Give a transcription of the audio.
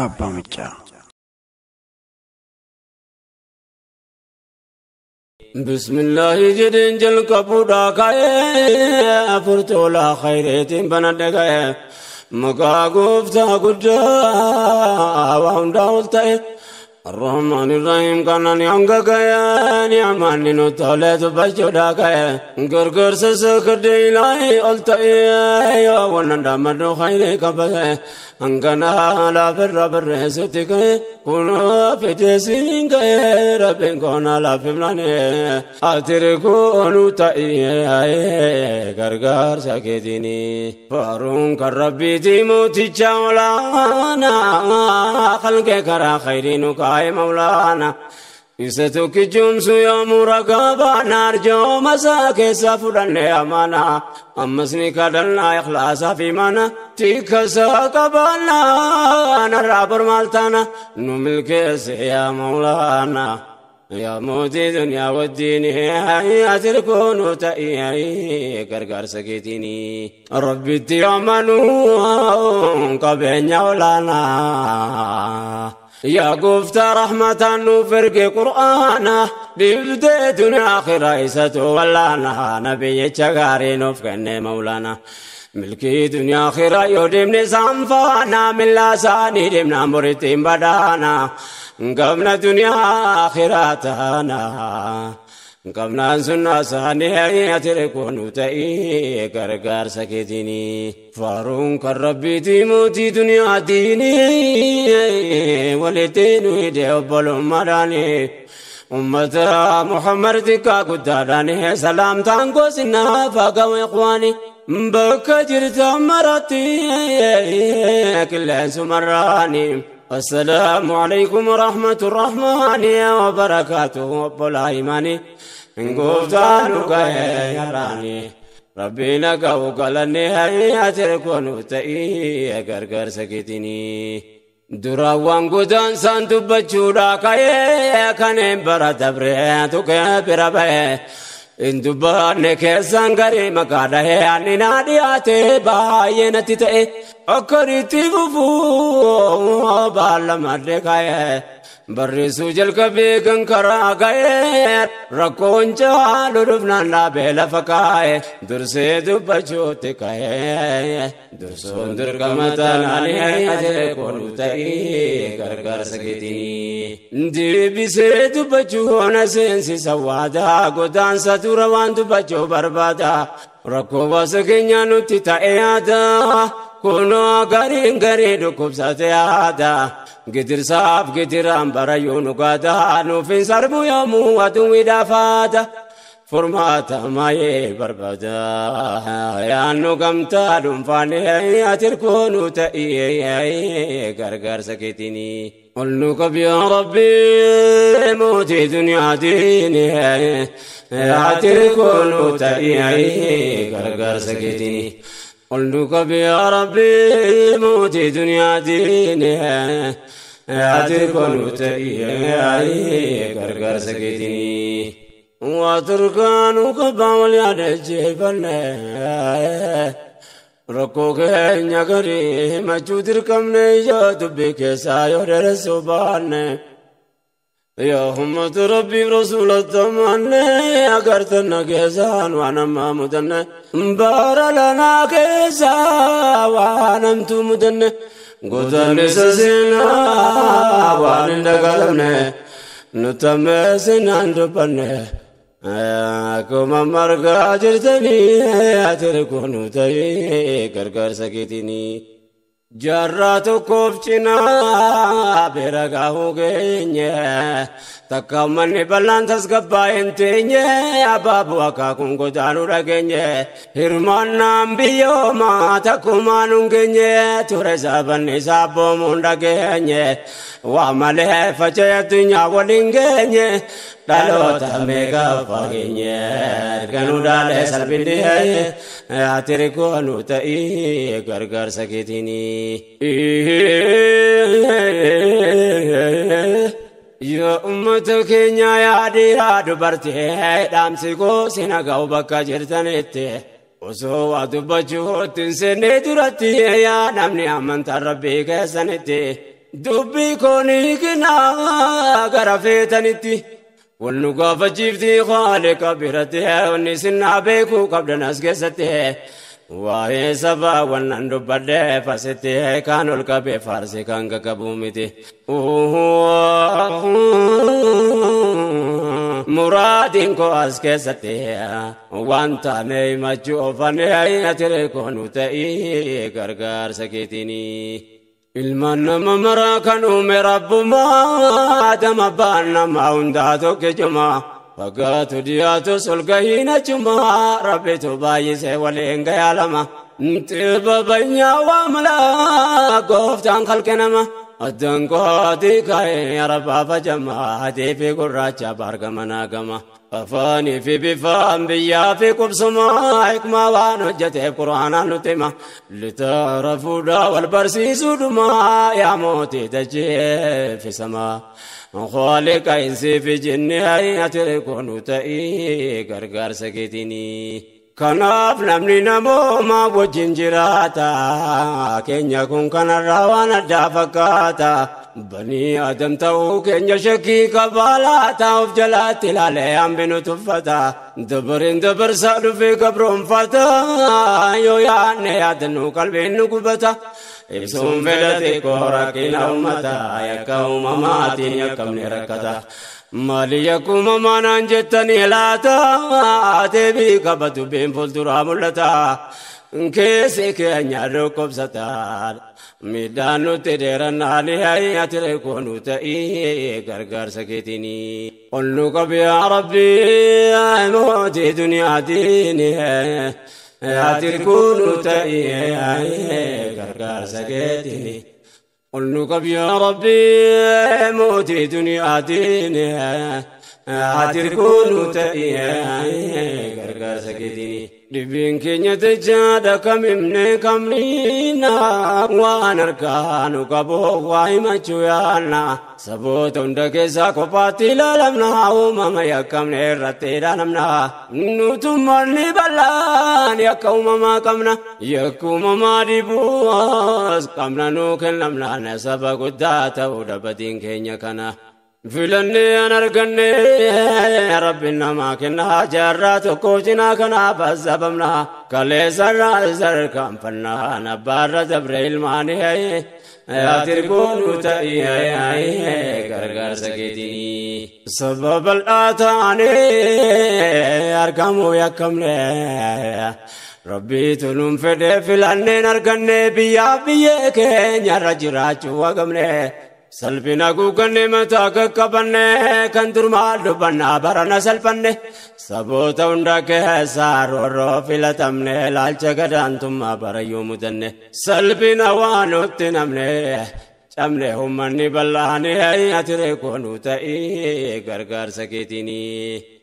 Raayyaa Abbaa Maccaa. Bismillaahi jedheen jalqabuudhaa ka'ee furtoolaa khayreetiin banadhe ka'ee maqaa gooftaa guddaa waa hundaa ol ta'e الرحمن الرحيم كان نعم كيان نعم نتولى تبجدا كيان غرغر سسكد إلهي قلت يا ونندم خير كبه أنكنا لا بر بر ستك كنا في تسين رب كنا لا في بلاني أتركون تأي غرغر سكتني فارون كربي تيموتي جولانا خلق كرا خيرين كاي مولانا إستوك جمس يوم رقابا نار جو مساك سفرن أمانا أمسني كدلنا إخلاصا في مانا تكسا قبلنا نرابر مالتانا نملك يا مولانا يا موتي دنيا والدين أتركون تأيي كركر سكتيني ربي تيامنو قبين يولانا يا قفت رحمة نفرق قرآنا ببديتنا آخر إسة ولانا نبي شغاري نفقن مولانا ملكي دنيا آخر يودم نسام فانا من لاساني دمنا مرتين بدانا قبنا دنيا آخراتنا قبنا سنة ساني أتركون تأي غرغر سكتيني فارون كربي تيموتي دنيا ديني ولتين ويدي أبلو مراني أمة محمد تكا قدراني سلام تانكو سنا فاقو إخواني بكجرت مرتي كل سمراني السلام عليكم ورحمة الرحمن وبركاته أبو الإيمان قفتانك يا راني ربي لك وقالني أتركون تأي غرغر سكتني دراوان قدان سانتو بجودا كاي كان برا دبري تك بربه إن دبان كيسان غري مقاده أني نادياتي باينتي تأي أكريتي فوفو بالمدكاي برسو جل کبھی کنکرا گئے رکون چالو رفنا نابے لفکائے در سے دبچوت کہے در سندر کمتنانی اجر کونو تئی کر کر سکتی دیبی سے دبچو نسنسی سوادا گودان ستوروان دبچو بربادا رکو واسکنیا نتی تا ایادا كونو غرين غرين كوبسات آدا قدر صاف قدر أمبر يونو قادا نوفين سربو يومو ودو دافادا فرماتا ما يبربدا يا نو قمتا دنفاني أتركونو تأيي غرغر سكتني قلنك يا ربي موتي دنيا ديني أتركونو تأيي غرغر سكتني قلتك يا ربي موتي دنيا ديني أتركون تأيي غرغر سكتني واتركان قبا وليا ركوك نغري مجودر كم نيا دبك سايور رسوبان يا همة ربي رسول الثمان أقرتنا كيسان وانا ما مدن بار لنا كيسا وانا مدن قدن سسنا وانا دقلنا نتمسنا ندبنا كما مرقا جرتني أتركون تي كركر سكتني جرات كوفچنا برغاو گنيه تکمن بلان تسگبا انتنيه اباب وکا كون گدانو رگنيه هرمان بیو ما تکمانون گنيه تور زبن حساب موندا گنيه وعمله فچه دنیا ولینگنيه دالوتا میگا فاگنيه کنو داله سلبینده اترکونو تئی غرغر سکتنی يا أمتك يا ديرا دبرتي دامسي كو سنغاو بكا جرتنتي وسو دبجو تنسني درتي يا نمني أمنت ربي كسنتي Dubbii koonii kinaa gara feetanitti. Wannu gaafa jiiftii Khaaliqa biratti wanni sinnaa beekuu qabdan as keessatti. Waa'ee sabaa wannan dubbadhee fasitti kan ol qabee faarsi kan qaqqabu miti. Muraadiin koo as keessatti waan taane himachuu oofanii ati koonu ta'ii gargaarsa keetiinii. Ilmaan nama maraa kan uume Rabbumaa Adama abbaan nama hundaa tokkichuma. Fagaatu dhiyaatus ol gahiin achumaa Rabbitu baay'isee waliin gayaa lama. Xibabanya waa malaa gooftaan kalqe nama. Addaan kootii ka'ee arabaa fajamaa adii fi gurraacha baargamanaa gama. Afaanii fi bifaan biyyaa fi qubsumaa hikmaa waan hojjeteef quraanaan nutti hima. Litaarafuudhaa wal barsiisuudhumaa yaa mootii dachee fi samaa. Khaaliqa insii fi jinni ati koonu ta'ii gargaarsa keetiinii. Kanaaf namni namooma wajjin jiraata. Keenya kun kanarraa waan addaa fakkaata. Banii Adam ta'uu keenya shakkii qabaa laata. Of jalaatti ilaalee hambinu tuffata. Dabariin dabarsaa dhufee gabroonfata. Yoo yaadne yaadannu qalbiin nu gubata. Ibsuun fedhate koo rakkina uummataa yakka uumamaatiin yakkamne rakkata. Maali yakkuma maanaan jettanii laata. Deebii qaba dubbiin fuulduraa mul'ata. Keessi keenya dhukkubsata. Miidhaan nutti dheerannaan ati koonu ta'ii gargaarsa keetiinii. Ol nu qabi yaa Rabbi mootii duniyaatiin. Ati koonu ta'ii gargaarsa keetiinii. Ol nu qabi yaa Rabbi mootii duniyaatiin. Ati koonu ta'ii gargaarsa keetiinii. Dhibeen keenya jechaadha kamimne kamniina waan harkaa nu qabu waa himachuu yaadna. Saboota hunda keessaa kophaatti ilaalamna uumama yakkamne irratti ilaalamna. Nutummoonni bal'aan yakka uumamaa qabna. Yakka uumamaa dhibuus qabna nuu kennamna saba guddaa ta'uu dhabatiin keenya kana. Filannee an arganne Rabbiin namaa kenna jaarraa tokko cinaa kanaaf azabamna kaleessarraa sarkaanfannaa abbaarra dabre ilmaanii ati koonu ta'ii gargaarsa keetiinii. Saba bal'aa taanee argamuu yakkamne Rabbiitu nuun fedhee filanneen arganne biyyaa biyyee keenyarra jiraachuu wagamne. Salphina guuganne mataa qaqqabanne kan dur maal dubbannaa barana salphanne saboota hunda keessaa roorroo filatamne ilaalcha gadaantummaa barayyuu mudanne salphina waan nutti namne cabne uummanni bal'aanii ati koonu ta'ii gargaarsa keetiinii.